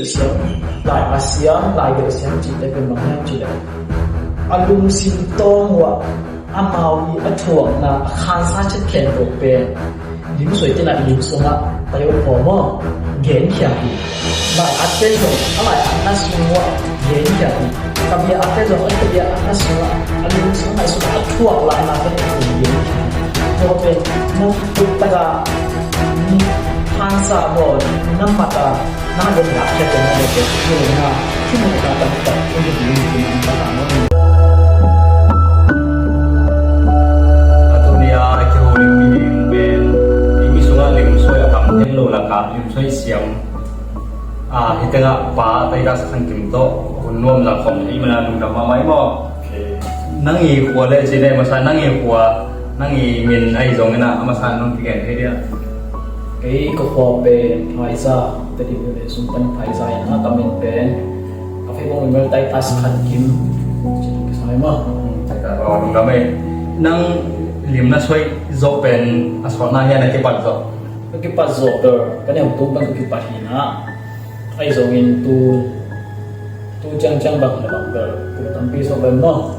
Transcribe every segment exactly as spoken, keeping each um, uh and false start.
Siam, lai a siam, lai bel siam cihte pen bang hiam cih leh, a lungsim tawng uh ah amau i a thuakna a khansa chet khempeuh pen limsuai tenah lim sungah tayo pawm aw, genkhia hi. Lai atte zong a lai atna sung uh ah genkhia hi. Ka bia atte zong a ka bia atna sung uh ah a lim sungah a thuak lahna pen genkhia hi. Tua pen nang tuk taka khansa bawl na mat a na den lak khia teng na lek khia na thimut na tam tak in hi ding in an ta ta no. A tuni a kiho lim mi ding pen i mi sungah lim suai a tam ten lo laka lim suai siam. A hi tengah pa Titus Khan Kim tawh hun nuam zang khawm thei mana lungdam mahmah i maw. Nang i khua le ci ne masa nang i khua nang i min ahi zongin a masa nong kigen thei dia. Kei ka khua pen Phaiza, Tedim le sung pan Phaiza in a ka min pen ka Facebook min bel Titus Khan Kim. Ci ka sai ma. Titus, aw, lungdam ei. Nang lim na suai zawh pen a sawtna hian a kipat zawh. Ka kipat zawh ber, ka neu tung pan ka kipat hi na. Ahi zongin tu tu ciangciang bang le bang ber, tu tampi zawh ber maw.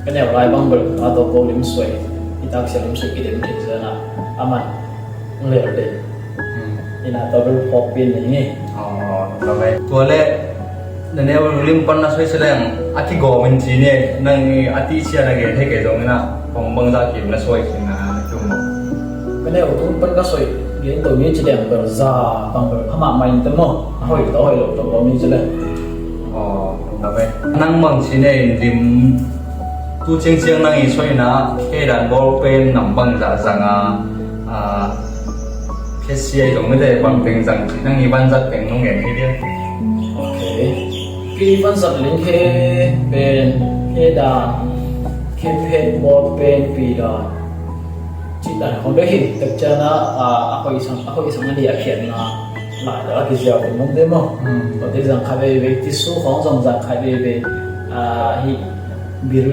Ka neu lai bang ber, a tawh ko lim suai, i taksia lim suai kidem thei zana, aman lel den. Ina tawh ber phawk pin ni ngi. Tua le na neu lim pan na suai seleng a kigawm in ci ni, nang i a tihsia na gen thei kei zongin a kong bangzah kim na suai khin na na tum. Ka neu tung pan ka suai gen to mi ci leng ber za bang ber kha mahmah in te maw. A hoih tawh a hoih lo tawh ko mi ci leng. Aw, nang bang ci ne in lim tu ciangciang nang i suaina khe dan bawl pen nam bangzah zang a, a, khe sia i zong mite bang teng zang ci nang i banzat teng nong gen hi dia. Ok. Kei banzat ling khe pen khe dan khe phet bawl pen pi dan. Cih dan khawng bek hi, tek ciangin a, a hoih sang, a hoih sang a di a khiatna lai deuh a kiziau kong om te maw. Tuate zang khat veivei, tisu khawng zong zang khat veivei, a, hi bil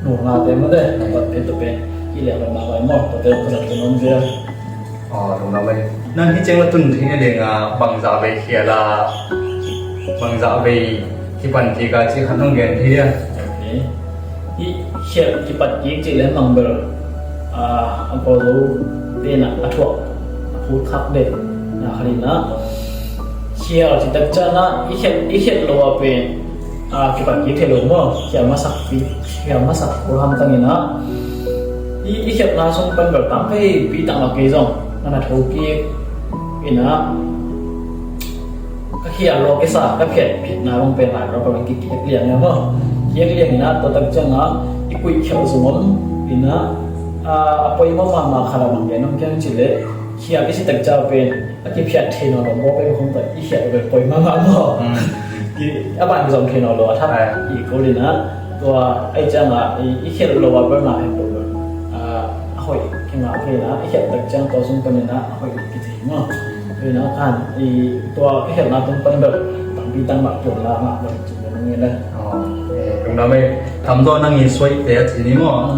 nungate maw te, tuate tuate hi leh lam a vai maw, tuate zong ka zat kong om zel. Aw, lungdam ei. Nang hi ciang la tun thei na ding a, bangzah vei khial a, bangzah vei kipan kik a cih khat nong gen thei dia. Ok. Hih khialh kipat kik cih leh mang bel, a, a Kawlzo tenah a thuak, a phut khak den na khat in a. Khialh cih tak ciangin a, i khialh, i khialh lo a pen, a, kipat kik thei lo maw. Khialh masak pi, khialh masak kul hamtang in a. I, i khialhna sung pan bel tam vei pi tak mah kei zong, na na tho kik in a. Ka khial lo kisa, ka phiat phitna bang pen lai ka bang kikhiak liang ia maw. Khiak liang in a, tua tak ciangin a, i kuih khialh zong om in a, a, a poimawh mahmah khat a bang gen om kiang cih leh, khial i si tak ciang pen, a kiphiat thei nawn lo, bawl pen khong tua i khial pen poimawh mahmah maw. I, a ban zong thei nawn lo, a thak i kul in a, tua ai ciangin a, i, i khial lo a bel na hen lo bel. A, a hoih, kingah thei in a, i khial tak ciang tua sung pan in a, a hoih kici. Maw. Tua khan i tua ka khialhna tung pan bel tampi tang mah tuam la mah bel cih bel ngi le. Lungdam ei. Tamzaw nang i suaite a ci ni maw.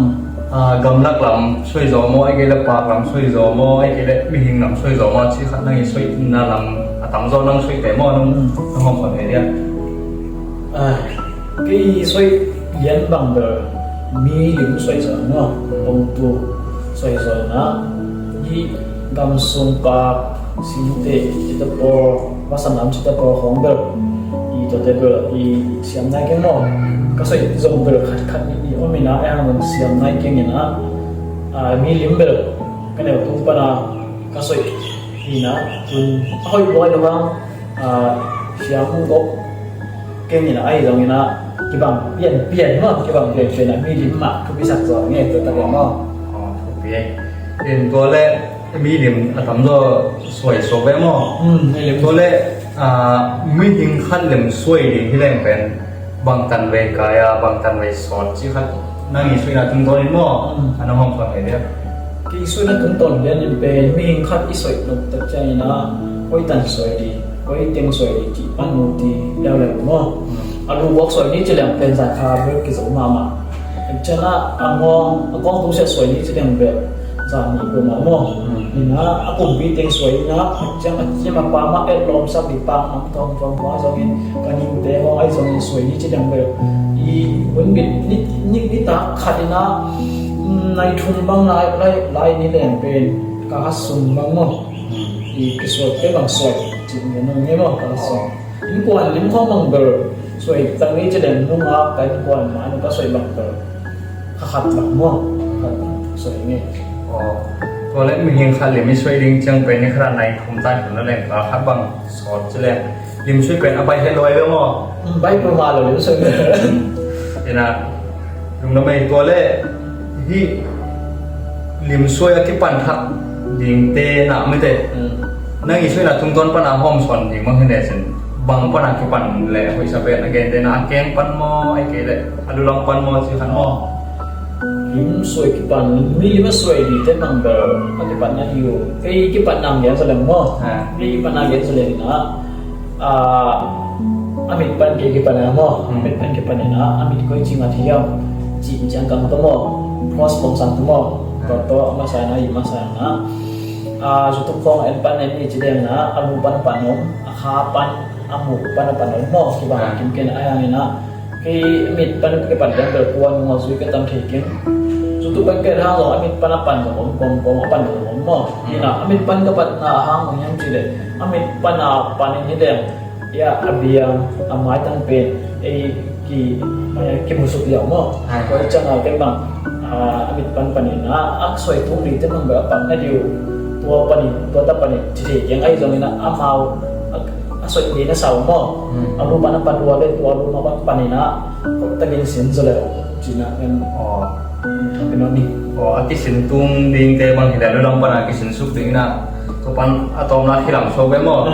A, gamlak lam suai zaw maw, ai kei le pak lam suai zaw maw, ai kei le mihing lam suai zaw maw, ci khat nang i suaina lam a tamzaw nang suaite maw, nang nang hawm khawn thei dia. Kei suai lian bang bel mi lim suai zaw maw, bawngtu suai zaw na, hih gam sung pak singte cite pawl, vasan lam cite pawl khawng bel i tuate bel i siam nai keng maw. Ka suai zong bel khat khat i om in a, a hang zong siam nai keng in a, mi lim bel ka neu tung pan a ka suai hi na, tun a hoih luai lo hang. Siam gawp keng in a, ahi zongin a kibang pianpian maw, kibang pianpian a mi lim mah thupi sak zaw nge tua tak maw. Thupi ei. In tua le mi lim a tamzaw suai suak ve maw. Tua le mihing khat lim suai ding hi leng pen bangtan vei kai a, bangtan vei sawt ci khat nang i suina tungtawn in maw. A na hawm khawn thei dia. Kei suina tungtawn lian in pen mihing khat i suai lo tak ciangin a koi tan suai di, koi teng suai di cih pan mu ti leuleu maw. A lu buak suai ni ci leng pen zan kha bel kizo mahmah. Cian a a ngawng a kawng tung siat suai ni ci leng bel Sa ni ko ma mo. Ina a kumpi teng suai ina a ciang a ciang a pa ma et lawm sak di pa mang tong tong ko a zong in ka ning te ko ai zong in suai ni ci dang bel. I un bit ni ni ni ta khat ina nai thum bang lai lai lai ni leng pen ka ha sum bang mo. I ki suai te bang suai ci ni no nge mo ka ha sum. Innkuan lim khawng bang ber suai tang i ci leng nungak ta innkuan ma nu ka suai bang ber. Kha khat bang maw? Kha khat bang suai nge. Tua leh mihing khat lim i suai ding ciang pen ni khat nai thum tai thum na leng kha khat bang sawt ci leng lim suai pen a bai het lo ai ve maw? Bai puma lo lim suai pen. Ina lungdam ei tua leh hih lim suai a kipan thak dingte na mite. Nang i suaina tungtawn pana hawm sawn ding bang hi ne cin bang pana kipan le hoih sa pen a gente na a keng pan maw ai kei le a lulang pan maw ci khan maw? Lim suai kipan mi lim a suai dite mang bel a kipan na hiu kei kipan nang gen sa leng maw? Kei kipan nang gen sa leng na a mit pan kei kipan a maw? A mit pan kipan ina a mit koi cinga thiam ci ciang kang to maw? Pros pong sang to maw? Tua to a masa na i masa na a zutuk khawng en pan en ni ci deng na a lu pan a pan om a kha pan a mu pan a pan om maw? Kibang kim ken a yang ina kei a mit pan ka pan deng bel kuan ngua zui ka tam thei kim. Zutuk pan ka hang zong a mit pan a pan zong om kong kong a pan zong om maw? Ina a mit pan ka pan na a hang ong yang ci le a mit pan a pan in hi deng. Ia a biang a maitang pen ei ki kimusuk liau maw? Tua i ciang a ken bang a mit pan panin a a suai tung ding te mang bel a pan na diu tua panin tua ta panin ci thei kiang ahi zongin a amau a suai ding na sau maw? A lu pan a pan tua le tua lu ma pan panin a takin sin zo le cina kan. Aw, a kisin tung dingte bang hi le lulam pan a kisin suk ding ina tua pan a tawmna khi lam suak ve maw?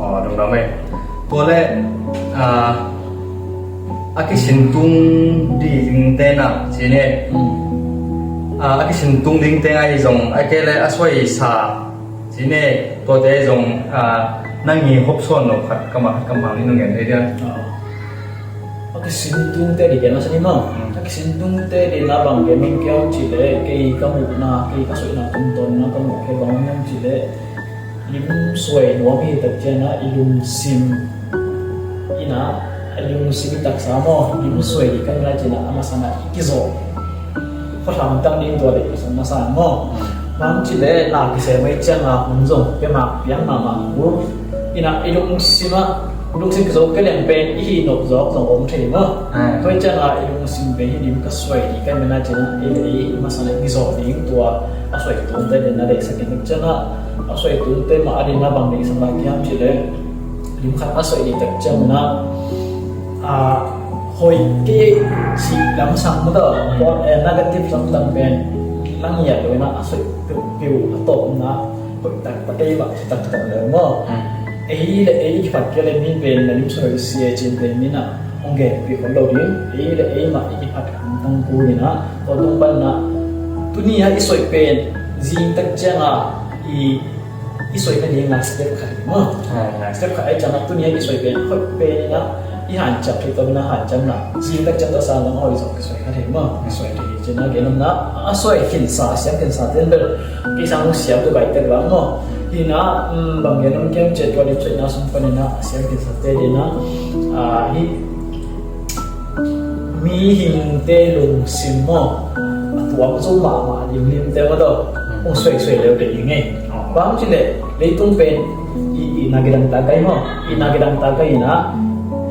Aw, lungdam ei. Tua le a kisin tung dingte na ci ne. A kisin tung dingte ngai zong a ke le a suai sa ci ne. Tuate zong nang i hop sawn lo khat kamah khat kamah ni nong en thei dian. A kisin tungte di gen masa ni maw? A kisin tungte di na bang gen ming kiau ci le kei ka muhna kei ka suaina tungtawn na ka muh kei bang ming ci le lim suai nuam hi tak ciana i lungsim ina i lungsim i taksa maw lim suai di kan lai cina a masana i kizawh. Khuatham tang ding tua le i kizawh masa maw? Bang ci le na kisem ei cianga hun zong pia mak piang mahmah hu ina i lungsim ah lungsim kizo ka liang pen i hi nop zawk zong om thei maw? Tua i cianga i lungsim pen hi dim ka suai ding ka mena cina i le i masa le i zawh ding tua a suai tungte den na deihsak in ciana a suai tungte ma a din na bang deihsak lai kiam ci le lim khat a suai ding tak ciang na a hoih ke ci lamsang maw tawh negative lamtang pen lang ngiat lo ina a suai piu a tawpna hoih tak pateima taktak le maw? Ei le ei i kiphat kei le mi pen na lim suai sia cin pen mi na hong gen pi khol lo ding ei le ei mah i kiphat hong tang ku ni na tua tung pan na tuni a i suai pen zing tak cianga i i suai na ding a step khat maw? Step khat ai cianga tuni a i suai pen hoih pen na i hanciam thei tawh na hanciam na zing tak ciang tawh sang lam a hoih zong i suai khat hei maw? I suai thei cin a gen om na a suai khinsa a siam khinsa ten bel Kisang siam tu bai tek bang maw? Hina bang gen nong kiam cia tua lim suaina sung panina a siam kisa te dina hi mihingte lungsim maw? A tuam zo mahmah limlimte maw tawh hong suaisuai leu te hi ngei. Bang ci le leitung pen i na kidang ta kai maw? I na kidang ta kai ina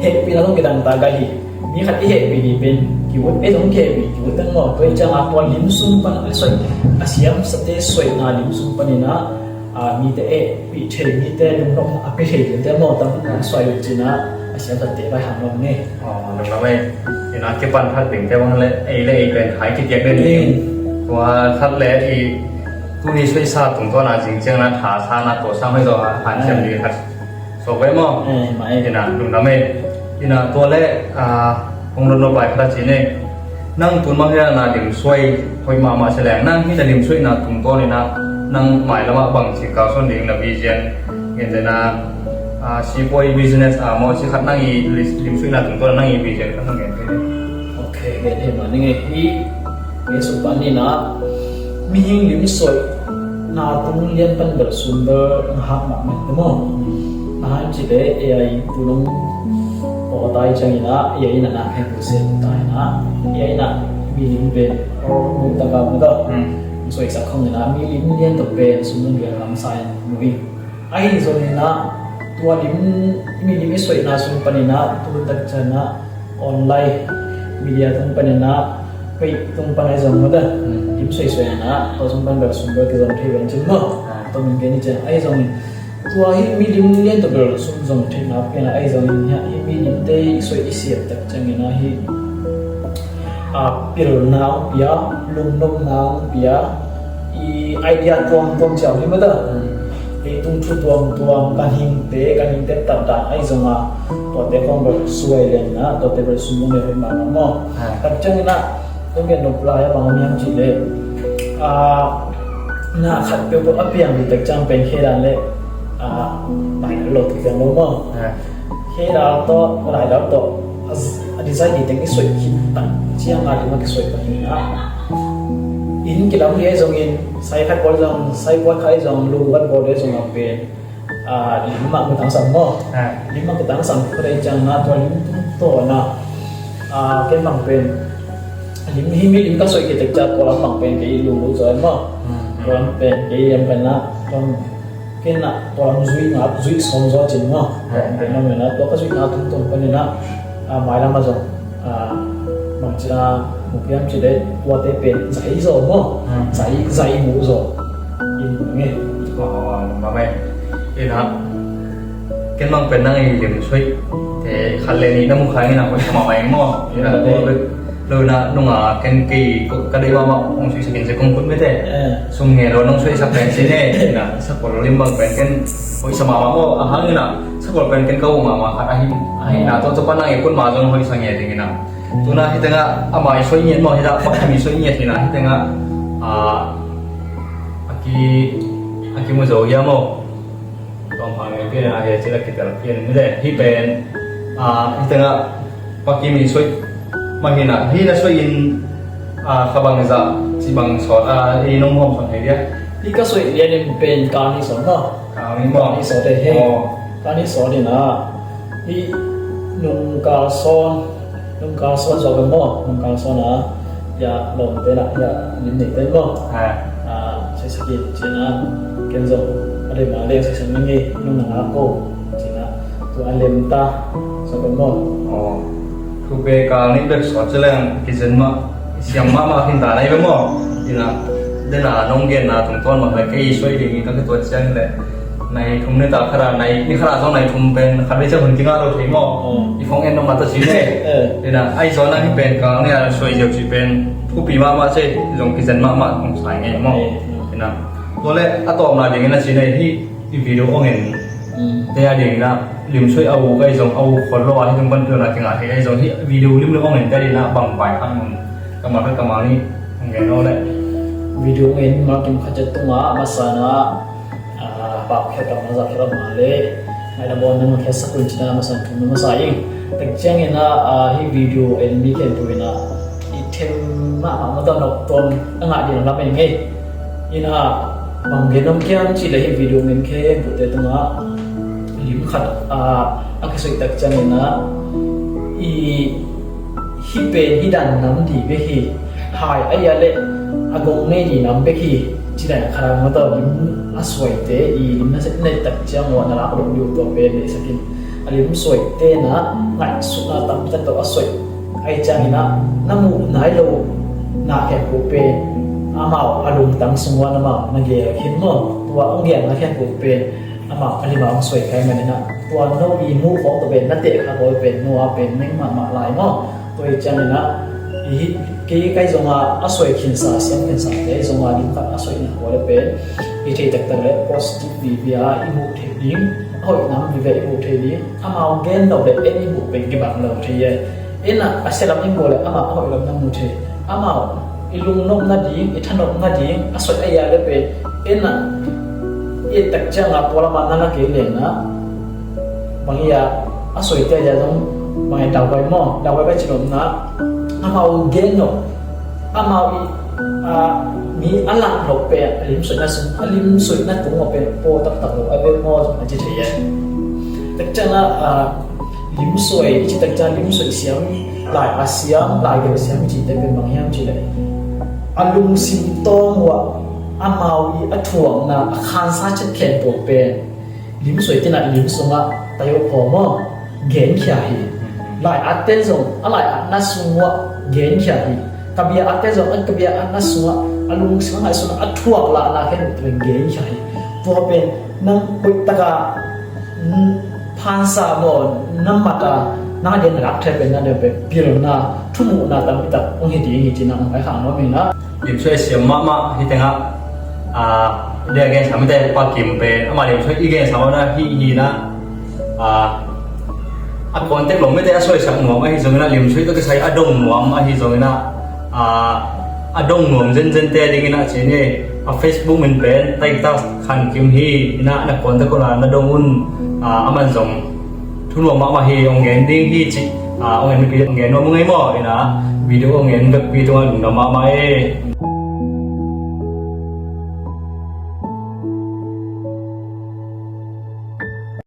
hehpihna zong kidang ta kai hi. Mi khat i hehpih dih pen kiwut ei zong kihehpih kiwut teng maw? Tua i cianga tua lim sung pan a soi a siamsate soina lim sung panina mite eh pih thei mite lungnopna a pia thei dih teng maw? Tam a soi uh cina a siamsate vai hang lam ne. Lungnop ei ina kipan that ding te bang le ei le ei pen hai kitiak den ding. Tua that le i tuni soisa tungtuana zing ciangna tha sana tua sang hoi zaw han siam dih khat. Sawk ve maw? Ina lungdam ei. Ina tua le hong dotdot bai khat a ci ne. Nang tun mang hina na limsuai hoih mahmah si leng nang hina limsuaina tungtawn ina nang mailamah bangci kalsuan ding na vision ngente na sipuai business a maw si khat nang i limsuaina tungtawn nang i vision khat nang ngente. Ok, ngente ma ning ei hi. Nge sumpa nina Mihing lim suaihna tung lian pan bel sum bel na hak mahmah te maw? Na hak ci le A I tu nong pawtai ciangin ah A I in ah na khen tu se ta in ah A I in ah mi lim pen or mu ta ka mu ta. Suaisak khong in ah mi lim lian tuk pen sum nong lian lam sa in mu in. Ahi zongin ah tua lim, mi lim i suaihna sung panin ah tu tak ciang ah online media tung panin ah page tung pan ahi zong mawk a lim suaisuai in ah tua sung pan bel sum bel kizom thei bel cin maw? Tua min gen i ciang ahi zongin tua hi mi lim lian tuk bel sum zom thei na pian ah ahi zongin hi mi limte i suai i siam tak ciangin ah hi a, pilna hong pia, lungnopna hong pia, i idea tuamtuam ciau hi mah ta. Leitung thu tuamtuam, kan hingte, kan hingte tatdan ahi zong a, tuate khong bel suai lian na, tuate bel sum nong lian hoih mahmah maw? Tak ciangin ah, tung gen nop lai a bang om hiam cih leh, a, na khat peuhpeuh a piang ding tak ciang pen khe dan leh, a, bai lo tuk piang lo maw? Khe dal tawh, rai dal tawh, a z-, a design ding teng i suai khit tak ciang a lim a kisuai panin ah. Inn kilam liai zongin, sai khat bawl zong, sai puai khat zong, lu khat bawl liai zong a pen, a, lim mah kitangsam maw? Lim mah kitangsam khat dai ciang na tua lim tung tawh na. A, ken bang pen, lim hi mi lim ka suai khit tak ciang tua lam bang pen kei lu lu zaw maw? Tua lam pen kei lam pen na, tua lam Ken ah tua lam zuih ngap, zuih sawm zaw cin maw? Tua lam pen na, tua ka zuihna tungtung panin ah, a, mailam ah zong, a, bangci a mu hiam cih leh tuate pen zai zaw maw? Zai, zai mu zaw. In nge. Aw, mame. Ina, ken bang pen nang i lim suai te khat le nih na mu kha ina hoih sa mahmah ing maw? Ina, tua bek Lo ina nunga ken kei ka deih mahmah hong suihsak in se kong kun mete. Sum nge lo nong suihsak pen si ne. Ina sakol lim bang pen ken hoih sa mahmah maw, a hang ina sakol pen ken ka uh mahmah khat ahi. Ahi ina tua tua pan nang i kun mah zong hoih sa nge ding ina. Tuna hi tengah ama i suai ngiat maw, hi dah pak mi suai ngiat ina hi tengah, a, a ki, a ki mu zo ia maw. Tuam hang pian a hia cila kitel pian mi le hi pen, a, hi tengah pakim i suai mah hi na, hi na suai in, a, kha bang zah ci bang sawt, a, i nong hawm sawt hei dia. Hi ka suai lian in pen ka ni sawt maw? Ka ni maw? Ka ni sawt hei hei. Ka ni sawt in a hi nung ka sawt. Nung kal sawn zaw pen maw, nung kal sawn a, ya lawmte na, ya lim neite maw. A, saisak in cin a, ken zong a dei ma leng saisak ning ei, nung na ngak ko cin a, tu a lem ta zaw pen maw. Aw, thu pe kal nih bek sawt ci leng kizen mah, siam mahmah khin ta nai pen maw. Ina, dena nong genna tungtawn mah pen kei suai ding in ka kituat ciang leh. Nai thum ni ta khara, nai ni khara zong nai thum pen khat vei ciang hun kingah lo thei maw? I phone en nong mata si ne. Ina ai zong na hi pen kal ni a suai ziau si pen thupi mahmah se, zong kizen mahmah kong sai ngei maw? Ina tua le a tawpna ding ina si ne hi i video ong en te a ding ina lim suai a u kai zong a u khol lo a hi tung pan piona kingah thei ai zong hi video lim le ong en te a ding ina bang pai khat mun kamal khat kamal ni ong en lo le video ong en ma kim khat chat tunga masa na a, pau khia kam na zak khia kam ma le ngai na bawn na ma khia sakun cina masa thum na masa ing. Tak ciangin a, a, hi video en mi khempeuh in a i them mahmah mawtaw nop tuam a ngah ding lam en ngei. Ina bang gen om kiam cih le hi video ngen khempeuh te tungah lim khat, a, a kisuih tak ciangin a i Hih pen hih dan nam dih bek hi. Hai a ia le a gong nei dih nam bek hi. Ci dan a khalam mataw lim a suaite i lim na set nei tak ciang ua na lak dong diu tua pen nei sakin a lim suaite na ngaihsutna tampi tak tawh a suai. Ai ciangin a na muh nai lo na khempeuh pen amau a lungtang sung ua na mau na gel khin maw. Tua a gel na khempeuh pen amau a lim a hong suai kai manin ah tua no i muh khawng tawh pen na teh kha bawl pen no a pen neng mahmah lai maw? Tua i ciangin ah i hih kei kai zong a a suai khinsa siam khinsa te zong a lim khat a suai na bawl pen i thei taktak le positive vive a i muh thei ding, a hoih nam vive i muh thei ding, amau gen lo le en i muh pen kibang lo thei e. Ena a sia lam in bawl le amah a hoih lam na mu thei. Amau i lungnopna ding, i thanopna ding a soi a ia le pen ena i et tak cianga tua lamah na la kei lena bang ia a soite a ia zong bang ia dauhuai maw, dauhuai pai cinopna amau gen nop, amau i a mi A lah nop pen a limsuaina sung, a limsuaina tung nop pen pua taktak lo a bel maw zong a ci thei e. Takciang a, a, limsuai i ci takciang limsuai siam, lai a siam, lai gel siam i cite pen bang hiam cih leh a lungsim tawng uh ah amau i a thuakna a khansa chet khempeuh pen limsuai tinat lim sungah tayo phaw maw, genkhia hi. Lai atte zong a lai atna sung uh ah genkhia hi. Ka bia atte zong a ka bia atna sungah a lungsim a ngaihsun a thuak lahna khempeuh pen genkhia hi. Tua pen nang hoihtaka phansa maw, na mata na den rak thei pen na den pen pilna thumuhna tampitak hong hi ding hi ci-in hong kai khang nuam hi na. Limsuai siam mahmah hi tengah, a, dia gensa mite Pa Kim pen ama limsuai i gensa mahmah hi hi na. A, a contact lo mite a suaisak nuam ahi zongin a, limsuai tawh kisai a dong nuam ahi zongin a, a, a dong nuam zenzente dingin a ci ni. A Facebook min pen Taiktak Khan Kim hi. Ina na contact un a na dong un, a, aman zong thunuam mahmah hi, hong gen ding hi ci, a, hong gen mipi hong gen nuam uh ngei maw. Ina video hong gen vekpi tungah lungdam mahmah e.